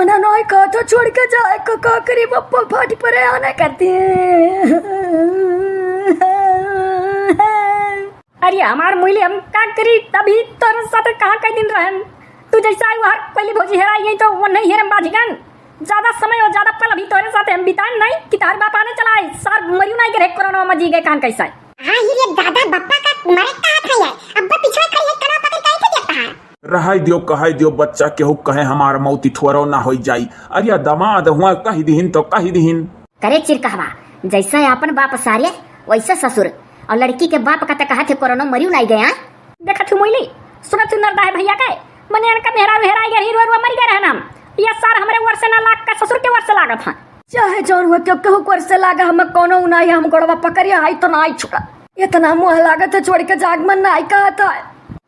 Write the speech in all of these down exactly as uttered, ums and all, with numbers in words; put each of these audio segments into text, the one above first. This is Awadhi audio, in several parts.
ना, नाई कहत ह छोड़ के जाए का, का करी बप्पा फाटी परे आने करती। अरे हमार मुइली, हम का करी, तभी तोरे साथे कहाँ कई दिन रहन। तू जैसा आई हर कोइली भौजी हेराई गई तो वो नहीं हेरम बाझिगन। ज्यादा समय और ज्यादा पल अभी तोरे साथे हम बिताएन नहीं कि तार बाप आने चला आए, सार मरियो नहीं करे कोरोना में जी गए कान कैसा है। हाँ, ही रे दादा, बप्पा का मरे का हाथ है यार। अब्बा पीछे खड़ी है, कनवा पकड़ के ऐसे देखता है। रहाई दियो, कहाई दियो, बच्चा केहू कहे हमार मौत थोरो ना होई जाई। अरे दमाद हुआ कही दिहिन तो कही दिहिन। करे चिरकहवा, जैसे आपन बाप सारे, वैसे ससुर। और लड़की के बाप का त कहा थे कोरोना मरियो नहीं गया। देखत हूँ मुइली, सुनत हूँ नरदा है भैया के, मने इनका मेहरारू हेराई गए, रुआ रुआ मर गए रहन हम। ये सार हमरे वर से ना लाग का ससुर के वर से लागत हैं। चाहे जौन हुआ, क्यों केहू के वर से लागा, हमें कोनो उनाई, हम गोड़वा पकड़िया, आई तो ना आई छोड़ा। इतना मुँह लागत है, छोड़ के जाग मन ना आई कहत है।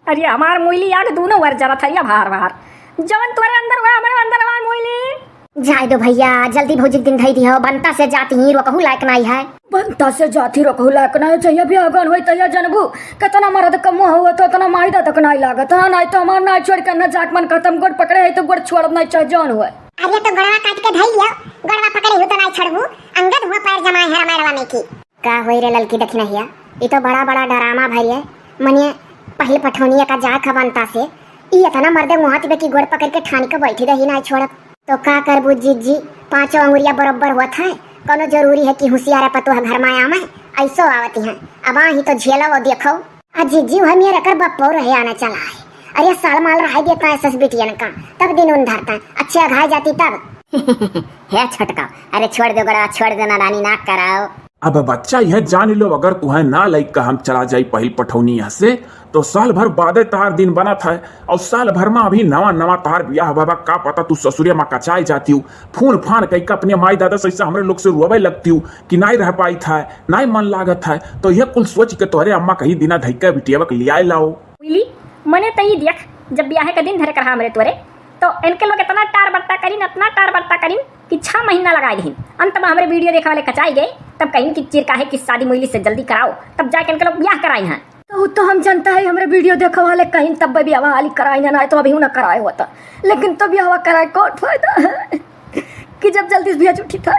अरे हमार मुइली आग दूनो वर जरत है, या बाहर बाहर। जवन तोरे अंदर हुआ, हमरे अंदर हमार मुइली। जाए दो भैया, जल्दी भौजी के दिन धई दिहो, बनता से जाती ही रोकहू लायक नाई है। बनता से जाती रोकहू लायक नाई है, जहिया बियाह गौन होई तहिया जनबू। कितना मर्द का मुँह हुआ तो उतना माहिदा तक नाई लागत। हाँ, नाई तो हमार नाई छोड़ के ना जात मन खत्म, गोड़ पकड़े है तो गोड़ छोड़ब नाई चाहे जौन हुआ। अरे तो गोड़वा काट के धई लियो, गोड़वा पकड़े हो तो नाई छोड़बू, अंगद हुआ पैर जमाए है रामायण में की। का होई रे ललकी दखिनहिया, ई तो बड़ा बड़ा डरामा भरी है। मने पहिल पठौनिया का जाए खबंता से, ई इतना मर्दे मुहात बे कि गोड़ पकड़ के ठान के बैठी रही, नाई छोड़ब। तो का करबू जीजी, पांचों अंगुरिया बरोबर होत है। कोनो जरूरी है कि हुसियार पतोह घर में आवे, ऐसो आवती हैं। अब आही तो झेलो और देखो। आ जीजी, वह मेरे कर बप्पो रहे आना चला है। अरे साल माल रहाई देता है सस बिटियन का, तब दिन उन धरता है। अच्छे अघाई जाती तब। हे छोटका, अरे छोड़ दो गड़वा, छोड़ देना रानी, ना कराओ। अब बच्चा, यह जान लो, अगर तुहैं ना लइक का हम चला जाई पहिल पठौनी यहाँ से, तो साल भर बादे तहार दिन बनत है, और साल भर में अभी नवा नवा तहार बियाह बाबा, का पता तू ससुरे में कचाई जाती हूँ, फून फान कई का अपने माई दादा से ऐसा हमरे लोग से रोवे लगती हूँ कि नाई रह पाई था, नाई मन लागत है। तो यह कुल सोच के तोहरे अम्मा कही दिना धइका बिटियावा के लियाए लाओ। मिली, मने तई देख, जब बियाहे का दिन धरे कर हमरे तोरे, तो इनके लोग इतना टार बट्टा करिन, इतना टार बट्टा करिन कि छह महीना लगाए दिहिन। अंत में हमरे वीडियो देखे वाले कचाई गए, तब कहिन कि चिरकाहे की शादी मुइली से जल्दी कराओ, तब जाके इनके लोग बियाह कराई हैं। तो, तो हम जनता है, हमरे वीडियो देखे वाले कहिन तब बियाह वाली कराई ना, नाई तो अभी ना कराए होता। लेकिन तो बियाह कराए कौन फायदा है कि जब जल्दी से भेज उठी था।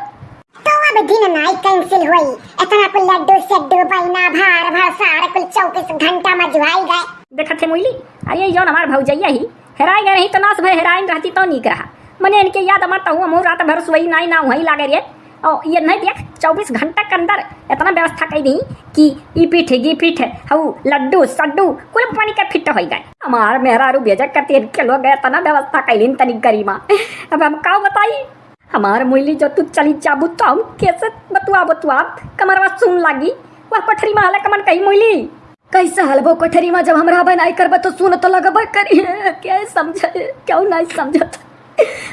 तो अब दिन नाई cancel होई, इतना कुल लड्डू सड्डू बहिना भार भर सार कुल चौबीस घंटा में जुआई गए। देखत है मुइली, अरे ये जौन हमार भौजैया ही हेराई गए रही तो नास भय हेराइन रहती तो नीक रहा। मने इनके याद मत हूँ, हमहू रात भर सोई नाई ना वहीं लागे रे। और ये नहीं देख, चौबीस घंटा के अंदर इतना व्यवस्था कई दी कि ई पीठ, गी पीठ, हऊ लड्डू सड्डू कुल पानी के फिट होई गए। हमार मेहरारू भेजे करती इनके लोग इतना व्यवस्था कैलिन तनी गरिमा। अब हम का बताई? हमार मुइली, जो तू चली जाबू तो हम कैसे बतुआ बतुआ कमरवा सुन लागी। वह कोठरी में हाले कमन कही मुइली। कैसे हलबो कोठरी में, जब हम रहबे नाई करबे तो सुन तो लगबे करी। क्या समझे, क्यों नाई समझत?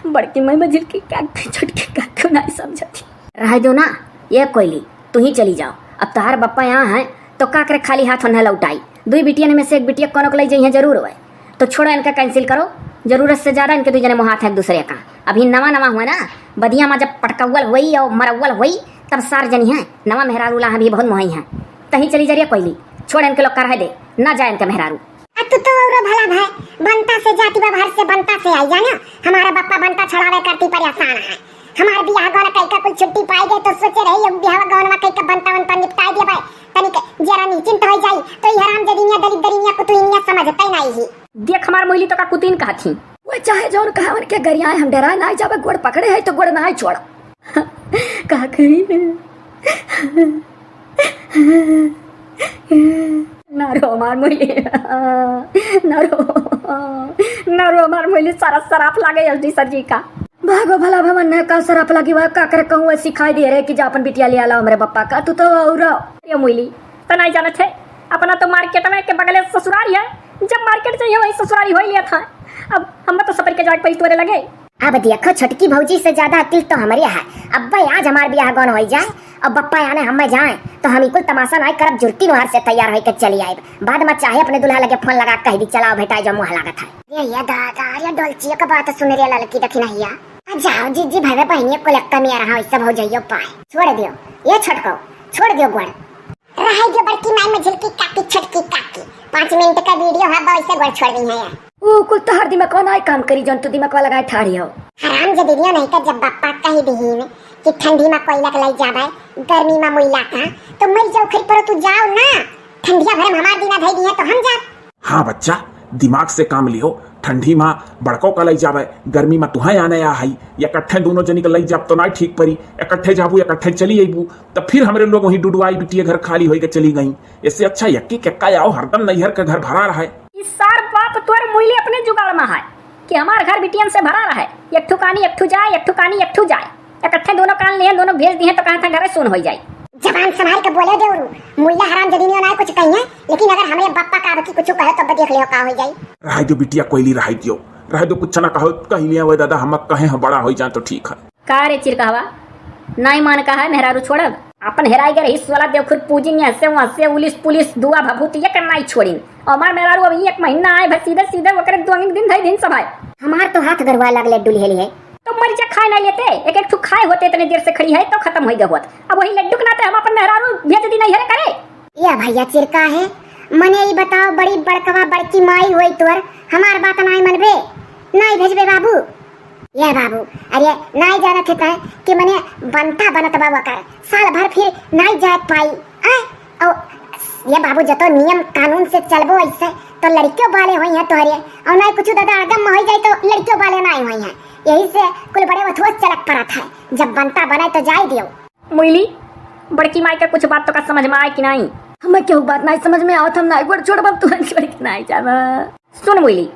बड़की माई मझिलकी का, छोटकी का क्यों नाई समझत? रह दो ना, ये कोइली, तू ही चली जाओ। अब तहार बप्पा यहाँ हैं तो का करे खाली हाथ उन्हें लौटाई? दुई बिटियन में से एक बिटिया कोनो के लई जइहें जरूर होए। तो छोड़ो, इनका cancel करो। जरूरत से ज्यादा इनके दुई जने मुहात हैं एक दूसरे का। अभी नवा नवा हुआ ना, बदिया में जब पटकौल हुई और मरौल हुई, तब सार जनी हैं, नवा मेहरारू ला भी बहुत मोहाई हैं। तही चली जा रही है कोइली, छोड़ इनके लोग का रहे दे, ना जाए इनके मेहरारू। आ तू तो औरो भला भाई, बनता से जाति बा, घर से बनता से आई, जाना, हमारा बप्पा बनता छोड़ावे करती परेशान है। हमार बियाह गौन कई का कुल छुट्टी पाई गए तो सोचे रही, अब बियाह गौन में कई का बनता वनता निपटाई दिया भाई, तनिक जरा निश्चिंत हो जाई, तो ई हराम जदीनिया दलित दरिनिया कुतुइनिया समझते नहीं ही। देख हमार मोइली तो का कुतीन कहत ही। वो चाहे जौन कहा उनके गरियाए, हम डराए नाई जाबे, गोड़ पकड़े है तो गोड़ नाई छोड़। का कही? ना रो हमार मोइली, ना रो, ना रो हमार मोइली, सारा सराप लागे एसडी सर जी का। भागो भला भवन ने का सराप लगी बा, का करे कहूँ सिखाई दे रहे कि जा अपन बिटिया ले आला हमरे बप्पा का, तू तो और। ये मोइली, त नाई जानत है, अपना तो मार्केट में के बगले ससुरारी है, जब मार्केट जाइए वही ससुरारी हो ही लिया था। अब हम तो सफर के जाके पड़ी तोरे लगे। अब देखो छोटकी भौजी से ज्यादा अकिल तो हमरे है। अब्बे आज हमार बियाह गौन होई जाए और बप्पा आने हमें जाए तो हम ई कुल तमाशा नाई करब, जुर्ती नोहर से तैयार होई के चली आइब। बाद में चाहे अपने दुल्हा लगे फोन लगा के कह दी, चलाओ भेटाई जो मुँह लागत है। ये, ये दादा, ये डोलचिया का बात सुन रे ललकी दखिनहिया। आ जाओ जीजी, भावे बहनिया को लक्का में आ रहा, इससे भौजइयो पाए। छोड़ दियो, ये छोटको, छोड़ दियो गोड़। रहे दियो बड़की माई मझिलकी काकी, छोटकी काकी। पाँच मिनट का वीडियो है, अब ऐसे गोड़ छोड़ दी है यार। ऊ कुल तोहर दिमागवा नाई काम करी, जौन तू दिमागवा लगाए ठाड़ी हो। हराम जदीनिया नहीं कर, जब बप्पा कही दिहीन कि ठंडी मा कोयला के लई जाबे, गर्मी मा मुइला का, तो मर जाओ खरी परो, तू जाओ ना। ठंडिया भरे में हमार दीना धई दिहे तो हम जाब। हाँ बच्चा, दिमाग से काम लियो। ठंडी मा बड़को का लई जाबे, गर्मी मा तुहें आने आ हई, इकट्ठे दोनों जनी के लई जाब तो नाई ठीक परी। इकट्ठे जाबू, इकट्ठे चली अइबू, तब फिर हमरे लोग वहीं डुडुआई बिटिया घर खाली होई के चली गई। इससे अच्छा यक्की के का आओ, हरदम नैहर के घर भरा रहे। ई सार बाप तोर मुइली अपने जुगाड़ मा है कि हमार घर बिटियन से भरा रहे। एक ठो कानी एक ठो जाए, एक ठो कानी एक ठो जाए। इकट्ठे दोनों कान लिए, दोनों भेज दिहे तो कहा था घरे सुन होई जाई। जबान संभाल के बोले देवरू, मुइला हराम जदीनिया ना कुछ कहिए, लेकिन अगर हमरे बप्पा का अब की कुछ कहे तो अब देख लियो का होई जाई। रहे दो बिटिया कोयली, रहे दियो, रहे दो, कुछ ना कहो, कह लिया वो दादा, हम कहे हैं बड़ा होई जाए तो ठीक है। का रे चिरकहवा, नाई मान का है मेहरारू छोड़ब? अपन हेराई गए रहीस वाला देवखुर पूजिन, यहाँ से वहाँ से उलिस पुलिस दुआ भभूत ये कर नाई छोड़िन। और हमार मेहरारू अभी एक महीना आए भर सीधे सीधे ओकरे दुआंगिन दिन धई दिन सब है। हमार तो हाथ गरुआ लागले डुलिहे लिहे। तो मरिचा खाए नाई लेते, एक एक ठो खाए होते, इतने देर से खड़ी है तो खत्म होई गए होत। अब वही लड्डू के नाते हम अपन मेहरारू भेज दी नाई हरे करे। या भैया चिरका है, मने ई बताओ, बड़ी बड़कवा बड़की माई होई तोर, हमार बात नाई मनबे, नाई भेजबे बाबू। या बाबू, अरे नाई जानत है तै कि मने बनता बनत बा ओकर, साल भर फिर नाई जाए पाई। आय, औ, ये बाबू, जतो नियम कानून से चलबो ऐसे, तो लड़कियों वाले होई हैं तोहरे, और नाई कुछ दादा आगम में होई जाए तो लड़कियों वाले नाई होई हैं। यही से कुल बड़े वथुआ चलक परत है, जब बनता बने तो जाए दियो। मुइली, बड़की माई का कुछ बात तो का समझ में आए कि नाई? हमें केहू बात नाई समझ में आवत, हम नाई गोड़ छोड़ब, अब तुहन छोड़ के नाई जाब। सुन मुइली,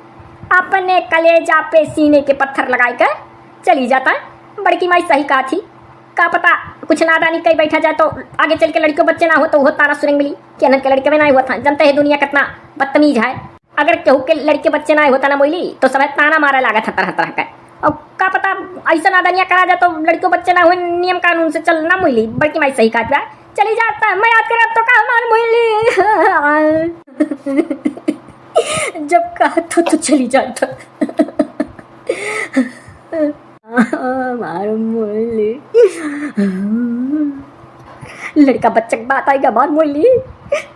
अपने कलेजा पे सीने के पत्थर लगाए के चली जाता है। बड़की माई सही कहा थी, का पता कुछ नादानी कई बैठा जाए तो आगे चल के लड़कियों बच्चे ना हो तो वो तारा सुरेंग मिली कि अनन के लड़के में ना हुआ था। जनते है दुनिया कितना बदतमीज है। अगर केहू के लड़के बच्चे ना होता ना मुइली, तो सब ताना मारे लागत है तरह तरह का। और का पता ऐसा नादानिया करा जाए तो लड़कियों बच्चे ना हुए, नियम कानून से चल ना मुइली। बड़की माई सही कहत बा, चली जाता है, मैं याद करब तो का हमार मुइली। जब कहा तो, तो चली जाता। हमार मुइली। लड़का बच्चा के बात आएगा, हमार मुइली।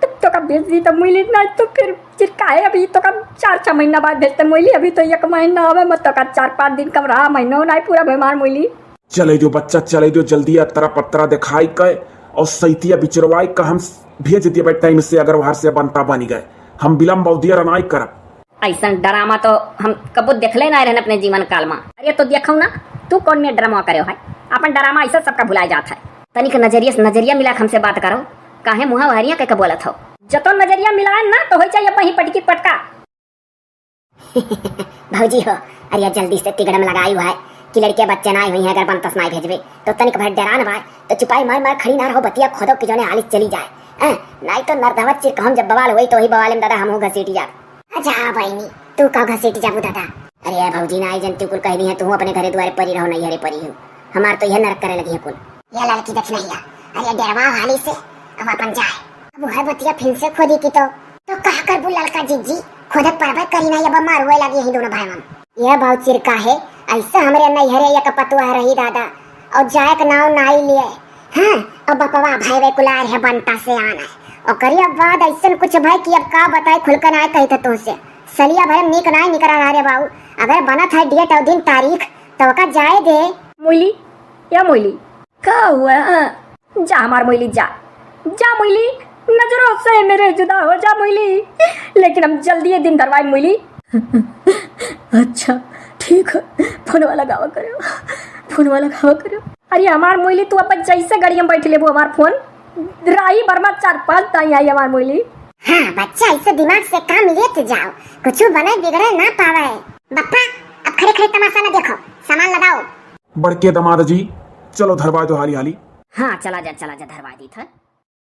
तब तो का भेज दी, तब मुइली ना तो फिर, फिर काहे अभी तो का चार छह महीना बाद भेजते मुइली, अभी तो एक महीना आवे मत तो का चार पाँच दिन कम रहा, महीना ना पूरा भे हमार मुइली। चले जो बच्चा, चले जो जल्दी अतरा पतरा दिखाई के और सैतिया बिचरवाई का हम भेज दिए टाइम से, अगर वहां से बनता बनी गए, हम विलम्ब अवधिया रनाई करब। ऐसन ड्रामा तो हम कबो देखले ना रहन अपने जीवन काल में। अरे तो देखो ना, तू कौन ने ड्रामा करे हो है? अपन ड्रामा ऐसा सबका भुलाए जात है। तनिक नजरिया से नजरिया मिला के हमसे बात करो, काहे मुँह हरिया कह के बोलत हो? जतो नजरिया मिलाए ना तो हो जाए वहीं पटकी पटका। भौजी हो, अरे जल्दी से तिगड़म लगाई हुआ है कि लड़के बच्चे ना हुई हैं, अगर बनतस ना भेजबे तो तनिक भर डरान बा, तो चुपाई मार मार खड़ी ना रहो, बतिया खोदो कि जोने हालिस चली जाए। हैं? नाई तो नरधवत चिर कहम जब बवाल होई तो वही बवाले में दादा हमहू घसीट जाब। अच्छा बहनी, तू का घसीट जाबू दादा? अरे भौजी ना आई जनती कुल कह दी है, तू अपने घरे दुआरे परी रहो, नहीं हरे परी हो, हमार तो यह नरक करे लगी है कुल। ये लड़की देख नहीं है, अरे डरवा हाली से, अब अपन जाए। अब है बतिया फिर से खोदी की तो, तो कहा करबू ललका जिज्जी, खोदे परबे करी ना, अब मारुए लगी यही दोनों भाई मन। ये बहुत चिरका है, ऐसे हमरे नैहरे एक पतुआ रही दादा, और जाए के नाव नाई लिए। हाँ, अब बपवा भाई वे कुलार है बनता से आना है। ओकरी अब बाद ऐसन कुछ भाई कि अब का बताए, खुल के ना कही था तुमसे। सलिया भरे नीक नाई निकरा रहा रे बाबू, अगर बनत है डेट और दिन तारीख तो ओका जाए दे। मुइली, या मुइली, का हुआ? जा हमार मुइली, जा, जा मुइली, नजरों से मेरे जुदा हो जा मुइली, लेकिन हम जल्दी ये दिन धरवाए मुइली। अच्छा, ठीक है, फोनवा लगावा करो, फोनवा लगावा करो। अरे हमार मुइली, तू अपन जैसे गाड़ी में बैठ लेबू हमार फोन, राही भर मा चार पाँच दाई आई हमार मुइली। हाँ बच्चा, ऐसे दिमाग से काम लेत जाओ, कुछ बने बिगड़े ना पावे। बप्पा, अब खड़े खड़े तमाशा ना देखो, सामान लगाओ। बड़के दामाद जी, चलो धरवा दो हाली हाली। हाँ, चला जा, चला जा, धरवा दी था।